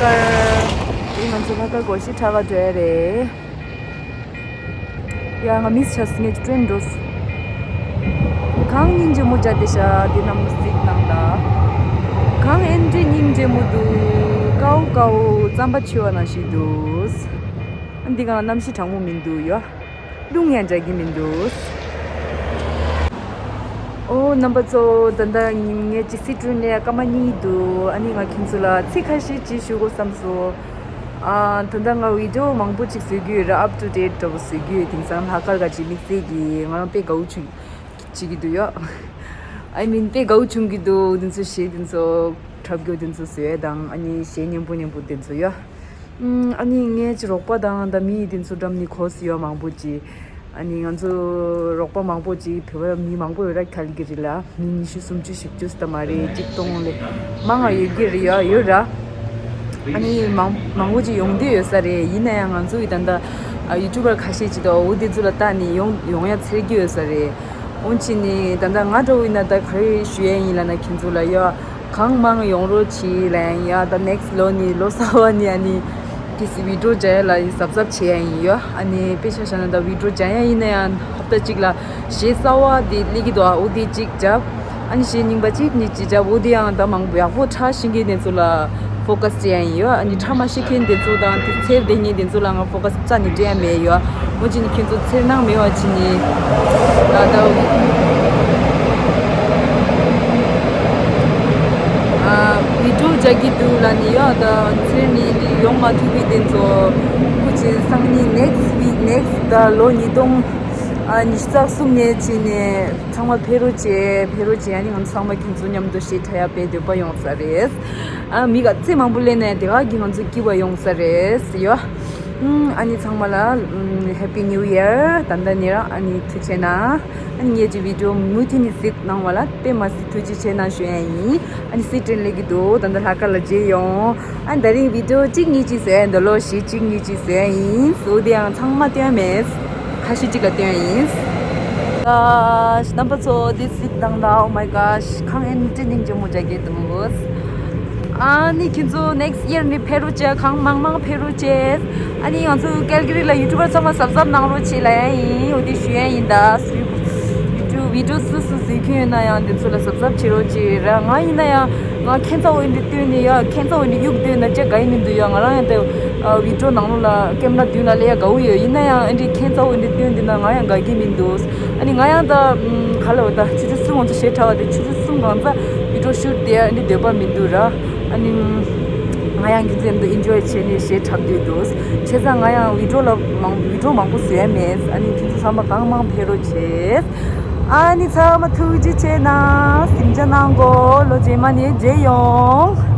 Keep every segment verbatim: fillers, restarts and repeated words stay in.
ཀར། དེ་ང་ཚོ་ལྷག་དཀར་སྒོར་གཞས་འཁྲབ་ག་འགྲོ་ཡ་རེད། ཡ་ང་མིས་ཆགས་སོང་། ངས་ཀྲེན་འགྲོ་སོང་། གང་སྙིང་རྗེ་མོ་བྱ་དེ་ཤ་དེ་རྣམས་གཟིགས་གནང་ད། གང་ཨེ་འདྲའི་སྙིང་རྗེ་མོ་འདུག་ཀའོ་ཀའོ་རྩམ་པ་མཆོད་པ་ནང་བཞིན་འདུག་འདི་གང་གནམ་གཤིས་གྲང་མོ་མི་འདུག་ཡ། རླུང་ཡང་འཇགས་ཀྱི་མི་འདུག་ཨོ་རྣམ་པ་ཚོ། ད་ལྟ་ཉིན་ངས་ཅི་སི་ཀྲུན་ལས་སྐར་མ་གཉིས་འདུག་ཨ་ནི་ང་ཁྱེད་ཚོ་ལ་ཚིག་ཁ་ཤས་ཅིག་ཞུ་དགོས་བསམ་སོང་། ཨ་ད་ལྟ་ང་བི་ཌི་ཡོ་མང་པོ་ཅིག་བཟོ་གི་ཡོད་ར། ཨབ་ཊུ་ཌེ་ཊི་འདྲ་པོ་བཟོ་གི་ཡོད། དེང་སང་ལྷག་དཀར་ག་ཅིག་དམིགས་བསལ་གྱིས་ང་རང་དཔེ་དགའ་བོ་བྱུང་བྱེད་ཀྱི་འདུག་ཡ། ཨའི་མིན་དཔེ་དགའ་བོ་བྱུང་གི་འདུག་དེ་ཚོ་གཞས་དེ་ཚོ་འཁྲབ་རྒྱུ་དེ་ཚོ་བཟོ་ཡ་དང་ཨ་ནི་གཞས་སྙན་པོ་སྙན་པོ་དེ་ཚོ་ཡ། ཨ་ནི་ངའི་ཅི་རོགས་པ་དང་ད་མི་དེ་ཚོ་འགྲམ་ནས་གོ་སི་ཡོད་མང་པོ་ཅིག་ཨ་ནི་ང་ཚོ་རོགས་པ་མང་པོ་ཅིག་བོད་པ་མི་མང་པོ་ཡོད་ར། ཁལ་གི་རི་ལ་མི་ཉི་ཤུ་སུམ་ཅུ་བཞི་བཅུ་ཙམ་མ་རེད། གཅིག་སྟོང་ལས་མང་ང་ཡོད་ཀྱི་རེད་ཡ། ཡོད་ར། ཨ་ནི་མང་མང་པོ་ཅིག་ཡོང་འདོད་ཡོད་ས་རེད། ཡིན་ན་ཡང་ང་ཚོ་ཡི་ད་ལྟ་ཡུ་ཊུ་བར་ཁ་ཤས་ཅིག་དང་འོ་དེ་ཚོ་ལ་ལྟ་ནས་ཡོང་ཡོང་ཡ་འཚེར་གྱི་ཡོད་ས་རེད། འོན་ཕྱིན་ནི་ད་ལྟ་ང་འདྲ་བོ་ཡིན་ན་ད་ག་རེ་ཞུ་ཡ་ཡིན་ལབ་ན་ཁྱེད་ཚོ་ལ་ཡ། གང་མང་ཡོང་རོགས་གྱིས་ལབ་ཡ། ད་ནེག་སི་ལོ་ནི་ལོ་གསར་བ་ནི་ཨ་ནི་ཏི་སི་བི་ཌི་ཡོ་མཇལ་ལ་གཟབ་གཟབ་བྱེད་ཡ་ཡིན་ཡོད། ཨ་ནི་དཔེ་ཆ་བཞག་ན་ད་བི་ཌི་ཡོ་མཇལ་ཡ་ཡིན་ན་ཡང་ཧབ་ཏ་གཅིག་ལ་གཞས་གསར་བ་དེ་སླེབས་ཀྱི་འདུག་ཨ་འོ་དེ་གཅིག་བརྒྱབ། ཨ་ནི་གཞས་རྙིང་པ་གཅིག་གཉིས་གཅིག་བརྒྱབ། འོ་དེ་ཡང་ད་མང་པོ་ཡག་པོ་འཁྲབ་ཤེས་མཁན་དེ་ཚོ་ལ་ཕོ་ཀ་སི་སྤྲད་ཡ་ཡིན་ཡོད། ཨ་ནི་འཁྲབ་མ་ཤེས་མཁན་དེ་ཚོ་དང་དེ་འཚེར་བསྡད་མཁན་དེ་ཚོ་ལ་ང་ཕོ་ཀ་སི་རྩ་ནས་སྤྲད་ཡ་མེད་ཡོད། འོ་ཅི་ནི་ཁྱེད་ཚོ་འཚེར་སྣང་མེད་པ་བྱས་ནས་ད་ལྟ་ཨ་བི་ཌི་ཡོ་རྒྱག་གི་འདུག་ལབ་ནས་ཡོད། ད་འཚེར་ནས་ཡོང་མ་ཐུབ་པའི་དེ་ཚོ་སྐུ་མཁྱེན་སང་ཉིན་ནེག་སི་ཝིག་ནེག་སི་ད་ལོ་ཉིས་སྟོང་ཨ་ཉི་ཤུ་རྩ་གསུམ་ནས་བྱས་ནས་ཚང་མ་ཕེབས་རོགས་བྱེད། ཕེབས་རོགས་བྱེད། ཨ་ནི་ང་ཚོ་ཚང་མ་ཁྱེད་ཚོ་མཉམ་དུ་གཞས་འཁྲབ་ཡ་དཔེ་འདོད་པ་ཡོང་ས་རེད། ཨ་མི་ག་ཚད་མང་པོ་སླེབས་ནས་དེ་ག་གི་ང་ཚོ་སྐྱིད་པ་ཡོང་ས་རེད་ཡོ། ཨ་ནི་ཚང་མ་ལ་ཧེ་པི་ནིའུ་ཡར། ད་ལྟ་ནས་རང་ཨ་ནི་ཐུགས་རྗེ་གནང་། ཨ་ནི་ངེད་ཀྱི་བི་ཌི་ཡོ་མུ་མཐུད་ནས་གཟིགས་གནང་བ་ལ་དཔེ་མ་སྲིད་ཐུགས་རྗེ་ཆེ་གནང་ཞུ་ཡ་ཡིན། ཨ་ནི་སི་ཀྲིན་སླེབས་ཀྱི་འདུག་ད་ལྟ་ལྷག་དཀར་ལ་མཇལ་ཡོང་། ཨ་ནི་ད་རིང་བི་ཌི་ཡོ་གཅིག་གཉིས་ཅིག་བཟོ་ཡ་ཡིན། འདི་ལོ་གཞས་གཅིག་གཉིས་ཅིག་བཟོ་ཡ་ཡིན། བཟོ་དེ་ཡང་ཚང་མ་སྟོན་མེད། ཁ་ཤས་གཅིག་ལ་སྟོན་ཡིན། ཨ་རྣམ་པ་ཚོ་འདི་གཟིགས་དང་ད། Oh my gosh, གངས་ཨེ་འདྲ་སྙིང་རྗེ་མོ་རྒྱག་གི་འདུག་ཨ་ནི་ཁྱེད་ཚོ་ནེག་སི་ཡར་ནི་ཕེབས་རོགས་བྱེད། གང་མང་མང་ཕེབས་རོགས་བྱེད། ཨ་ནི་ང་ཚོ་ཀལ་ག་རི་ལ་ཡུ་ཊུ་བར་ཚང་མ་གཟབ་གཟབ་གནང་རོགས་བྱེད་ལབ་ཡ་ཡིན། འོ་དེ་ཞུ་ཡ་ཡིན་ད། བི་ཌི་ཡོ་བི་ཌི་ཡོ་སུ་སུ་གཟིགས་མཁན་ཡོད་ན་ཡང་དེ་ཚོ་ལ་གཟབ་གཟབ་བྱེད་རོགས་བྱེད་ར། ང་ཡིན་ན་ཡང་ང་ཁྱད་མཚར་བོ་འདི་སྟོན་ནས་ཡ། ཁྱད་མཚར་བོ་འདི་གཡུག་སྡོད་ན་ཅི་དགའ་ཡི་མི་འདུག་ཡ། ང་རང་ཡང་དེ་ཨ་བི་ཌི་ཡོ་ནང་ལོགས་ལ་ཀེམ་ར་མདུན་ལ་སླེབས་ཡ་དགའ་བོ་ཡོད། ཡིན་ན་ཡང་ཨེ་འདྲའི་ཁྱད་མཚར་བོ་འདི་སྟོན་བསྡད་ན་ང་ཡང་དགའ་གི་མི་འདུག་ཨ་ནི་ང་ཡང་ད་ཨམ་ག་ལ་བ་ད་ཆུ་ཚོད་གསུམ་ང་ཚོ་གཞས་འཁྲབ་པ་དེ་ཆུ་ཚོད་གསུམ་གང་ཙམ་བི་ཌི་ཡོ་ཤུ་ཊི་དེ་ཡ་ཨེ་འདྲའི་འདོད་པ་མི་འདུག་ར། ཨ་ནི་ང་ཡང་ཁྱེད་ཚོ་མཉམ་དུ་ཨེན་ཇོའི་བྱས་ནས་གཞས་འཁྲབ་འདོད་འདུག་བྱས་ཙང་ང་ཡང་བི་ཌི་ཡོ་ལ་མང་བི་ཌི་ཡོ་མང་པོ་བཟོ་ཡ་མེད། ཨ་ནི་ཁྱེད་ཚོ་ཚང་མ་གང་མང་ཕེབས་རོགས་བྱེད། ཨ་ནི་ཚང་མ་ཐུགས་རྗེ་ཆེ་གནང་། གཟིམ་འཇག་གནང་གོ། ལོ་རྗེས་མ་ནས་མཇལ་ཡོང་།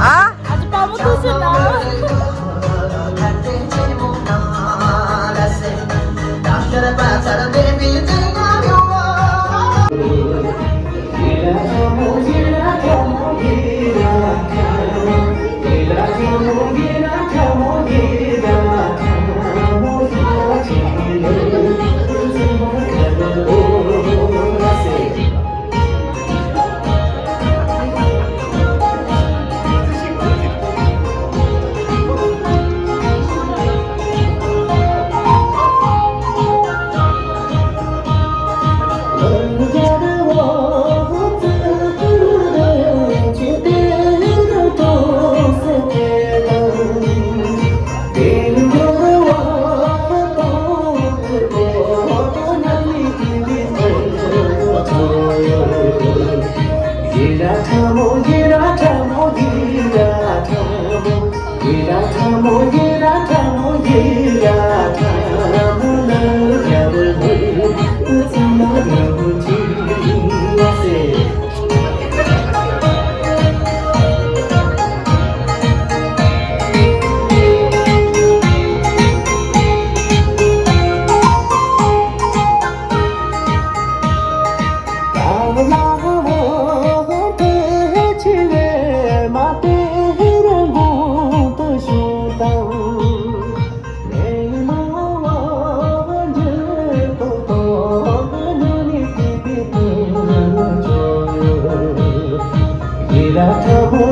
ཨ།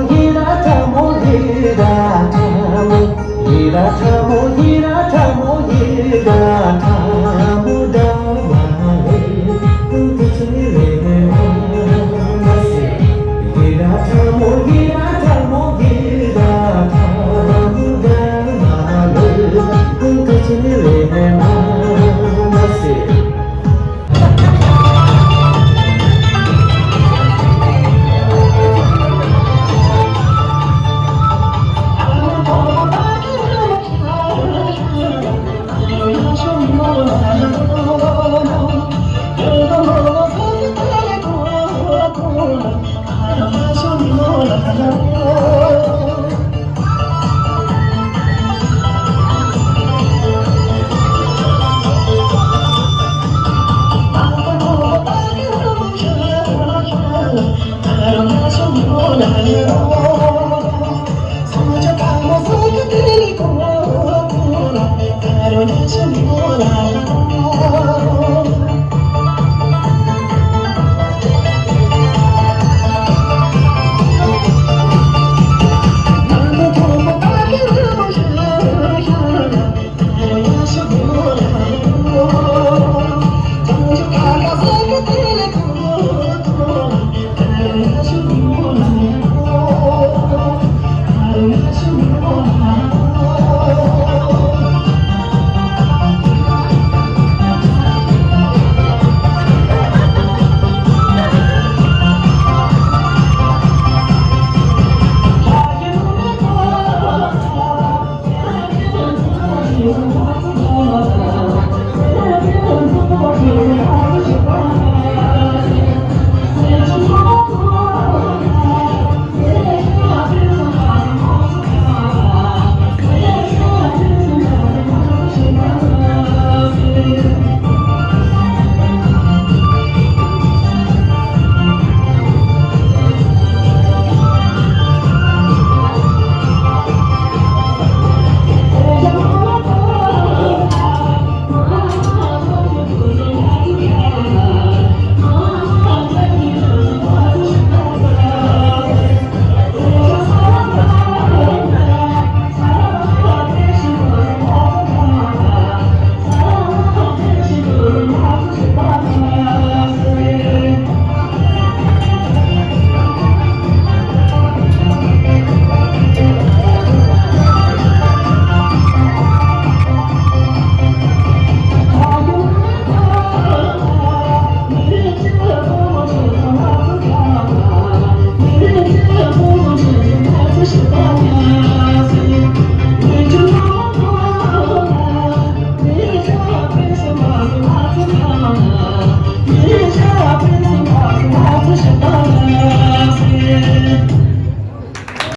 ཧི་ར་ཁྲ་མོ་ཧི་ར་ཁྲ་མོ། ཧི་ར་ཁྲ་མོ་ཧི་ར་ཁྲ་མོ་ཧི་ར།